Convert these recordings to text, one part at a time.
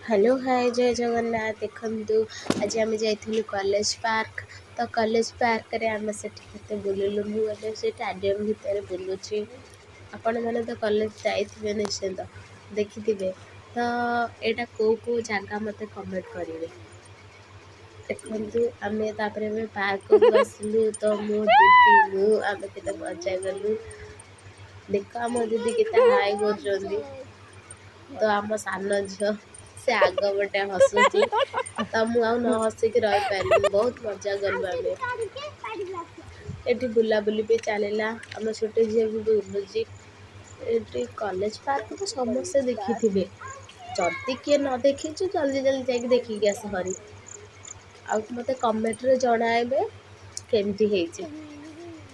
Hello, ହାଏ, ଜୟ ଜଗନ୍ନାଥ। ଦେଖନ୍ତୁ, ଆଜି ଆମେ ଯାଇଥିଲୁ କଲେଜ ପାର୍କ। ତ କଲେଜ ପାର୍କରେ ଆମେ ସେଠି କେତେ ବୁଲିଲୁ। ମୁଁ ଏବେ ସେ ଷ୍ଟାଡ଼ିୟମ୍ ଭିତରେ ବୁଲୁଛି। ଆପଣମାନେ ତ କଲେଜ ଯାଇଥିବେ, ନିଶ୍ଚିନ୍ତ ଦେଖିଥିବେ। ତ ଏଇଟା କେଉଁ କେଉଁ ଜାଗା, ମୋତେ କମେଣ୍ଟ କରିବେ। ଦେଖନ୍ତୁ, ଆମେ ତାପରେ ଆମେ ପାର୍କକୁ ଆସିଲୁ। ତ ମୋ ଦିଦି, ମୁଁ, ଆମେ କେତେ ମଜା କଲୁ। ଦେଖ, ଆମ ଦିଦି କେତେ ହାଇ କରୁଛନ୍ତି। ତ ଆମ ସାନ ଝିଅ, ସେ ଆଗ ପଟେ ହସୁଛି। ତ ମୁଁ ଆଉ ନ ହସିକି ରହିପାରିଲିନି। ବହୁତ ମଜା କଲୁ ଆମେ। ଏଠି ବୁଲାବୁଲି ବି ଚାଲିଲା। ଆମ ଛୋଟ ଝିଅ ବି ବୁଲୁଛି ଏଠି। କଲେଜ ପାର୍କ ତ ସମସ୍ତେ ଦେଖିଥିବେ। ଯଦି କିଏ ନ ଦେଖିଛୁ, ଜଲ୍ଦି ଜଲ୍ଦି ଯାଇକି ଦେଖିକି ଆସ ହରି। ଆଉ ମୋତେ କମେଣ୍ଟରେ ଜଣାଇବେ କେମିତି ହେଇଛି।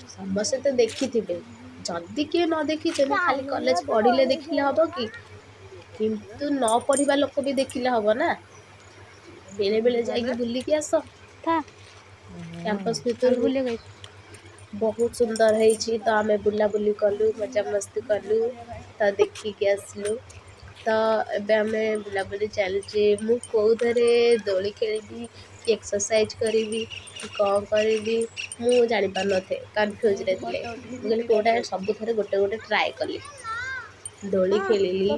ସମସ୍ତେ ତ ଦେଖିଥିବେ। ଯଦି କିଏ ନ ଦେଖିଛନ୍ତି, ଖାଲି କଲେଜ ପଢ଼ିଲେ ଦେଖିଲେ ହେବ କି? କିନ୍ତୁ ନ ପଢ଼ିବା ଲୋକ ବି ଦେଖିଲେ ହେବ ନା। ବେଳେବେଳେ ଯାଇକି ବୁଲିକି ଆସ ଥା। କ୍ୟାମ୍ପସ୍ ଆମେ ଭିତରକୁ। ବୁଲିବାକୁ ଯାଇଛୁ। ବହୁତ ସୁନ୍ଦର ହେଇଛି। ତ ଆମେ ବୁଲାବୁଲି କଲୁ, ମଜାମସ୍ତି କଲୁ, ତ ଦେଖିକି ଆସିଲୁ। ତ ଏବେ ଆମେ ବୁଲାବୁଲି ଚାଲିଛି। ମୁଁ କେଉଁଥିରେ ଦୋଳି ଖେଳିବି କି ଏକ୍ସରସାଇଜ୍ କରିବି କି କ'ଣ କରିବି, ମୁଁ ଜାଣିପାରୁନଥାଏ, କନଫ୍ୟୁଜ୍ରେ ଥିଲେ। ମୁଁ କହିଲି କେଉଁଟା, ସବୁଥିରେ ଗୋଟେ ଗୋଟେ ଟ୍ରାଏ କଲି। ଦୋଳି ଖେଳିଲି,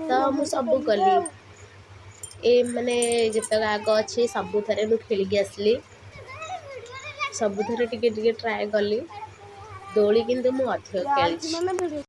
ତ ମୁଁ ସବୁ କଲି। ଏ ମାନେ ଯେତେକ ଆଗ ଅଛି, ସବୁଥିରେ ମୁଁ ଖେଳିକି ଆସିଲି। ସବୁଥିରେ ଟିକେ ଟିକେ ଟ୍ରାଏ କଲି। ଦୋଳି କିନ୍ତୁ ମୁଁ ଅଧିକ ଖେଳିଛି।